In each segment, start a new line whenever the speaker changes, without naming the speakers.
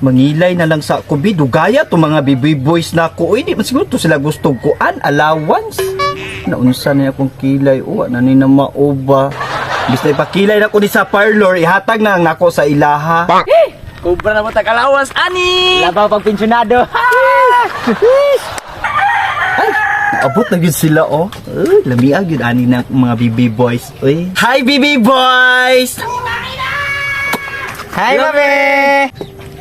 Mangilay na lang sa kubi, dugaya to mga baby boys na ko. Uy, di man siguro to sila gusto kuan, allowance. Naunsa na akong kilay, uwa na ni na mauba. Bis na ipakilay na ko ni sa parlor, ihatag na lang nako sa ilaha.
Kubra na mo tag-allowance, ani!
Labaw pag pensyonado.
Ay, naabot na gyud sila oh. Uy, lamiag gyud ani na mga baby boys. Uy. Hi, baby boys!
Hi, mame!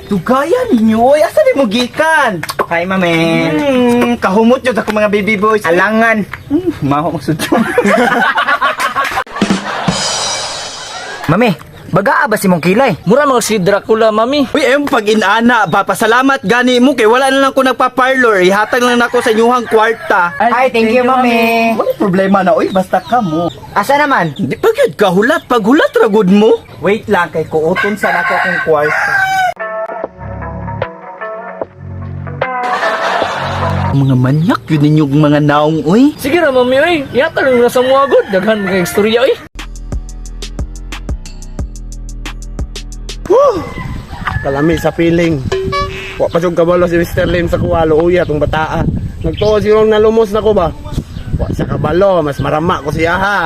Dugaya ninyo, oy. Asa ni mo gikan?
Hi, mame!
Kahumot yun ako mga baby boys.
Alangan!
Maho magsudyo.
Mame, bagaa ba si mong kilay?
Mura mga si Dracula, mami.
Uy, ayun pag inana ba, pasalamat gani mo kay wala na lang ko nagpa-parlor. Ihatag lang nako sa inyuhang kwarta.
Ay, thank you, mami.
Wala problema na, oy, basta ka mo.
Asa naman?
Di pa gyud ka hulat, paghulat ra gud mo. Wait lang kay kuoton sa nako akong kwarta. Mga manyak yun ninyong mga naong, uy.
Sige na, mami, oy. Ihatag na sa mga god. Daghan mga istorya, oy.
Kalami sa piling. Wa pa jud kabalo si Mr. Lim sa kuwalo uya tong bataa. Nagtuo siguro nalumos na ko ba. Wa sa kabalo, mas marama ko siya ha.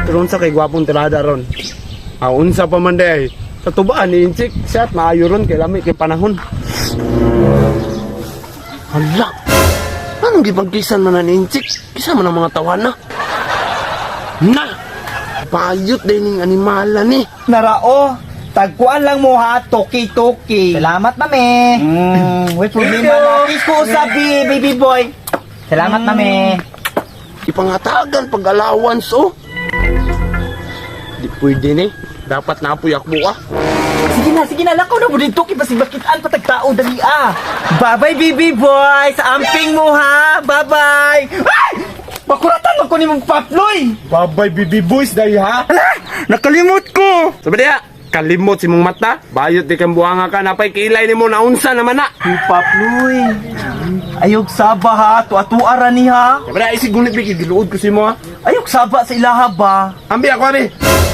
Pero unsa kay gwapong tirada ron. Ah, unsa pa man day. Sa tubaan ni Inchik, siya at maayo ron kay lami kay panahon. Hala. Anong gipagkisan man na ni Inchik? Kisa man ang mga tawana. Na! Bayot din ning animala ni.
Narao, tagkuan lang mo ha, toki-toki.
Salamat, mami.
Wait, problema na. Kiss ko usabi, baby boy.
Salamat, mami.
Ipangatagan pag allowance oh. Di pwede ni. Dapat napoy akbo ah.
Sige na, lakaw na mo dito kay basig bakitaan patag tao dali ah. Bye-bye, baby boy. Sa amping mo ha. Bye-bye. Ay! Bakuratan man ko ni mong paploy.
Babay baby boys dahil ha.
Ala, nakalimot ko.
Sabi diya, kalimot si mong mata. Bayot di kang buhanga ka napay kilay nimo naunsa naman na.
Uy, paploy. Ayog saba ha, tuwa-tuwa ra ni ha.
Sabi diya, isig gunit bigid giluod ko si mo ha.
Ayog saba sa ilaha ba?
Ambi ako abi.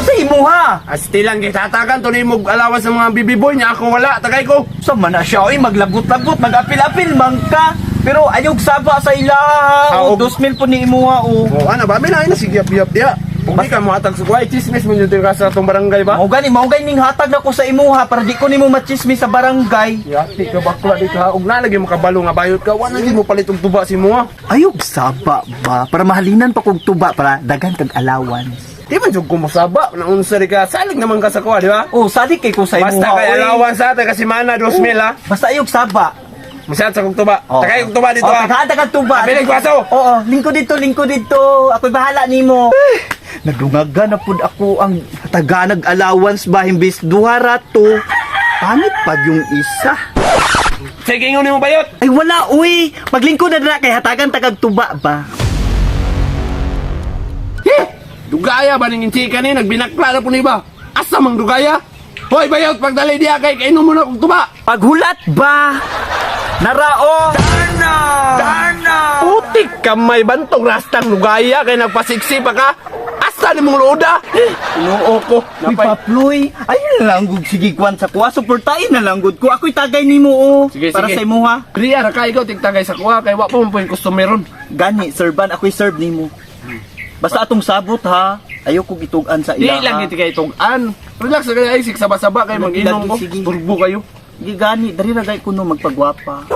Sa imo ha.
Asti lang kay tatagan to nimo allowance sa mga baby boy niya ako wala tagay ko.
Sa man na siya, oy, maglagot-lagot, mag-apil-apil, man ka. Pero ayog saba sa ilaha ha.
Ah,
O,
og-
2,000 po ni imo ha, o.
Oh, ana ba na sige yap diya. Kung di ka mo hatag sa kuway, chismis mo yung ka sa atong barangay ba?
Mao gani ning hatag nako sa imuha para di ko nimo machismis sa barangay.
Yati ka bakla di ka og nalagi mo kabalo nga bayot ka, wala lagi mo palit og tuba si mo ha.
Ayog saba ba para mahalinan pa kog tuba para daghan kag allowance.
Di man jud ko mosaba, naunsa ri ka, salig naman ka sa kuha, di ba?
Oh, salig kay ko sa imuha.
Basta kay
oy.
allowance sa kasi mana 2,000 ha.
Basta ayog saba.
Masat sa kong tuba. Tagay kong tuba dito
Oh,
ha.
tagaan kag tuba.
Abilig baso.
Oo, lingko dito, lingko dito. Ako'y bahala nimo. Nadungaga na pud ako ang taganag allowance ba imbis duha ra to. Pangit pag yung isa.
Sige ingon nimo bayot.
Ay wala uy, paglingkod na dira kay hatagan tagag tuba ba.
He! Dugaya ba ning inchika ni nagbinakla na po ni ba? Asa mang dugaya? Hoy bayot pagdali diya kay kainom mo na kong tuba.
Paghulat ba? Narao! Darna! Darna!
Putik kamay bantog rastang dugaya kay nagpasiksi pa ka. Asa ni mong luoda? Inoo ko.
Uy, Paploy, ayun na lang gud sige kwan sa kuha. Suportain na lang gud ko. Ako'y tagay nimo oh.
Sige,
para
sige.
sa imuha.
Riya ra kay ikaw tigtagay sa kuha kay wa pa man po yung customer ron.
Gani, serban ako'y serve nimo. Basta atong sabot ha. Ayaw ko gitug-an sa
Di
ilaha.
lang gid kay tug-an. Relax ra kay isik saba-saba kay mag-inom ko.
Lagi, sige.
Turbo kayo.
Gi gani, dali ra gay kuno magpagwapa.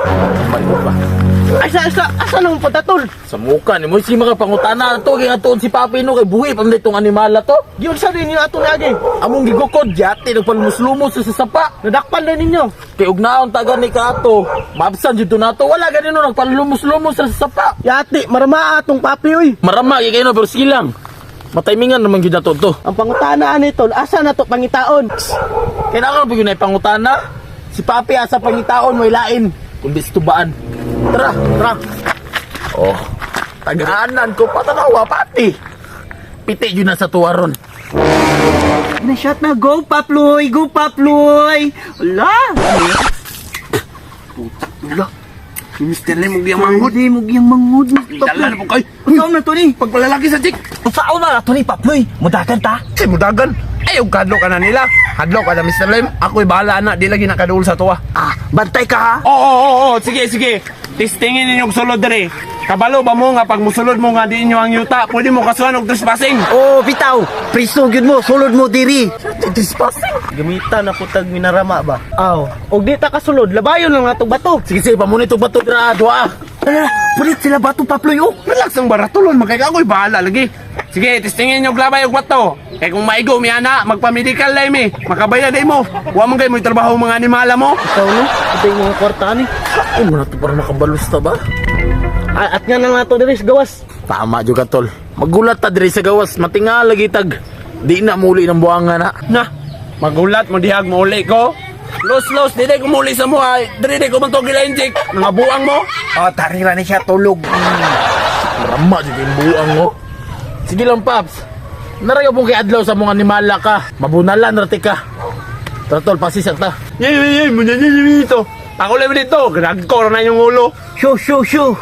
Asa, asa, asa nang punta, tol?
Sa muka ni mo si mga pangutana to kay atuon si Papi no kay buhi pam ditong animala to.
Giyon sa ninyo atong lagi.
Among gigukod yati nagpalumus-lumos sa sapa.
Nadakpan na ninyo.
Kay ugnaon taga ni kaato. Maabsan jud to nato wala gani no nagpalumos-lumos sa sapa.
Yati, marama atong papi, uy.
Marama kay kayo no pero sige lang. Mataymingan naman gyud nato to.
Ang pangutana ani, tol, asa na to pangitaon?
Kailangan pa gyud na pangutana. Si Papi asa pangitaon may lain kundi sa tubaan. Tara, tara. Oh, tagaanan ko patanawa pati. Piti yun na sa tuwaron.
Na shot na go Paploy, go Paploy. Wala.
Wala. Si Mr. Lim og diyang manghod.
Hindi mo giyang manghod.
Dala na po kayo.
Unsaon na to ni?
Pagpalalaki sa chick.
Unsaon na to ni Paploy? Mudagan ta.
Kay mudagan. Ay, ug kadlok ka na nila. Hadlok ka na, Mr. Lim. Ako'y bahala na, di lagi nakaduol sa tuwa.
Ah, bantay ka ha.
Oo, oo, oo, sige, sige. Testingin ninyo og sulod diri. Kabalo ba mo nga pag musulod mo nga di inyo ang yuta, pwede mo kasuhan og trespassing.
Oh, bitaw. Priso gyud mo, sulod mo diri.
Trespassing.
Gamitan ako tag minarama ba. Aw, og di ta kasulod, labayon lang natong bato.
Sige, sige, pamunit og bato dira, duha.
Tara, pulit sila bato paploy oh.
Relax ang baratulon, magkay ako'y bahala lagi. Sige, testingin ninyo og labay og bato. Kay kung maigo mi ana, magpa-medical lay mi. Makabayad ay mo. Wa man kay mo trabaho mga animala mo.
Ikaw no, ito yung mga kwarta ni.
Ay, mo na to para makabalos ta ba?
Ah, at nga na nga to diri sa gawas.
Tama jud ka tol. Magulat ta diri sa gawas, matinga lagi tag. Di na muli ng buwanga na.
Na, magulat mo dihag mo uli ko. Los los, di ko muli sa mo ay. Diri di ko man to gila-inject. Mga buang mo.
Oh, tarira ni siya tulog.
Rama jud yung buang mo. Sige lang paps. Narayo pong kay adlaw sa mga animala ka. Mabunalan ra ka. Tara tol, pasisang ta.
Yay, yay, yay, munya, yay, yay, dito. Ako lang dito, gragkor na yung ulo.
Shoo, shoo, shoo.